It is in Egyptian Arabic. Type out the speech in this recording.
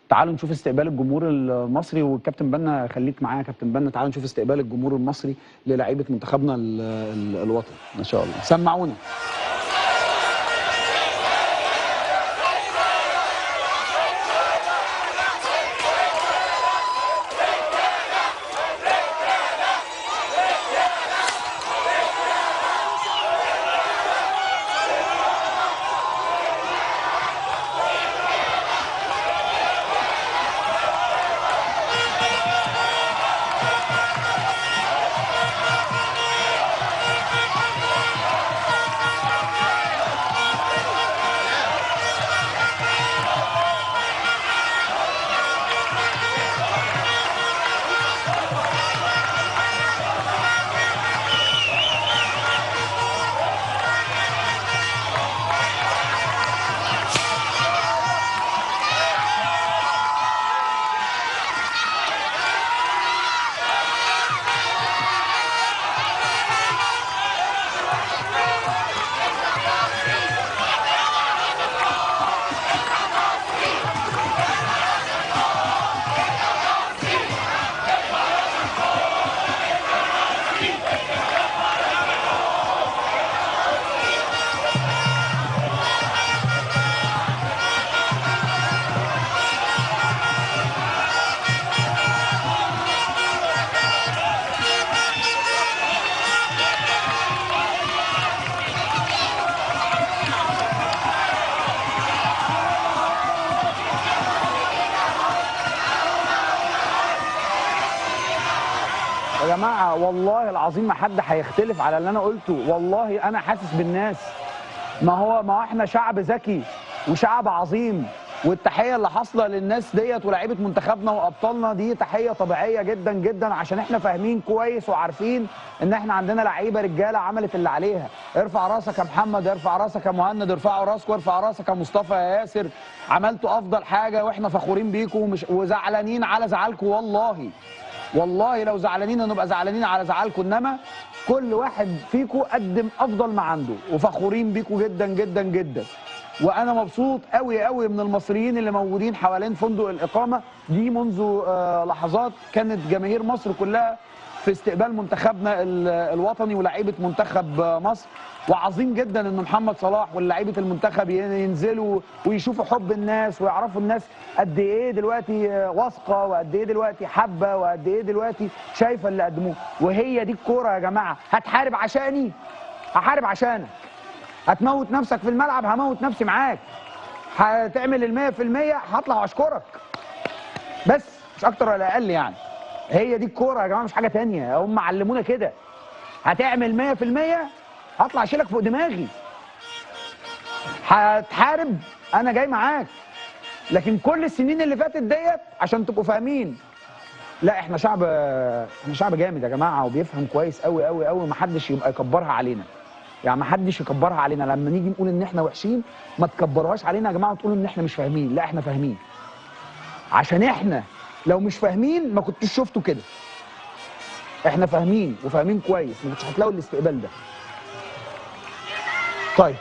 تعالوا نشوف استقبال الجمهور المصري، والكابتن بنا خليك معايا يا كابتن بنا. تعالوا نشوف استقبال الجمهور المصري للاعيبه منتخبنا الوطني. ما شاء الله، سمعونا. يا جماعة والله العظيم ما حد هيختلف على اللي انا قلته، والله انا حاسس بالناس. ما هو احنا شعب ذكي وشعب عظيم، والتحيه اللي حاصله للناس ديت ولاعيبه منتخبنا وابطالنا دي تحية طبيعية جدا جدا، عشان احنا فاهمين كويس وعارفين ان احنا عندنا لعيبة رجاله عملت اللي عليها. ارفع راسك يا محمد، ارفع راسك يا مهند، ارفعوا راسك، وارفع راسك يا مصطفى يا ياسر. عملتوا افضل حاجة واحنا فخورين بيكم، وزعلانين على زعلكم والله. والله لو زعلانين هنبقى زعلانين على زعلكم، انما كل واحد فيكم قدم افضل ما عنده، وفخورين بيكم جدا جدا جدا. وانا مبسوط قوي قوي من المصريين اللي موجودين حوالين فندق الاقامة دي منذ لحظات. كانت جماهير مصر كلها في استقبال منتخبنا الوطني ولاعيبه منتخب مصر. وعظيم جدا ان محمد صلاح ولاعيبه المنتخب ينزلوا ويشوفوا حب الناس ويعرفوا الناس قد ايه دلوقتي واثقة، وقد ايه دلوقتي حابة، وقد ايه دلوقتي شايفه اللي قدموه. وهي دي الكورة يا جماعة. هتحارب عشاني هحارب عشانك، هتموت نفسك في الملعب هموت نفسي معاك، هتعمل 100% هطلع واشكرك، بس مش اكتر ولا اقل. يعني هي دي الكورة يا جماعة، مش حاجة تانية. هم علمونا كده، هتعمل 100% هطلع اشيلك فوق دماغي، هتحارب انا جاي معاك. لكن كل السنين اللي فاتت ديت عشان تبقوا فاهمين، لا احنا شعب، احنا شعب جامد يا جماعة وبيفهم كويس قوي قوي قوي. محدش يبقى يكبرها علينا، يعني محدش يكبرها علينا. لما نيجي نقول ان احنا وحشين ما تكبروهاش علينا يا جماعة وتقولوا ان احنا مش فاهمين. لا احنا فاهمين، عشان احنا لو مش فاهمين ما كنتوش شفتوا كده. احنا فاهمين وفاهمين كويس، ما كنتش هتلاقوا الاستقبال ده. طيب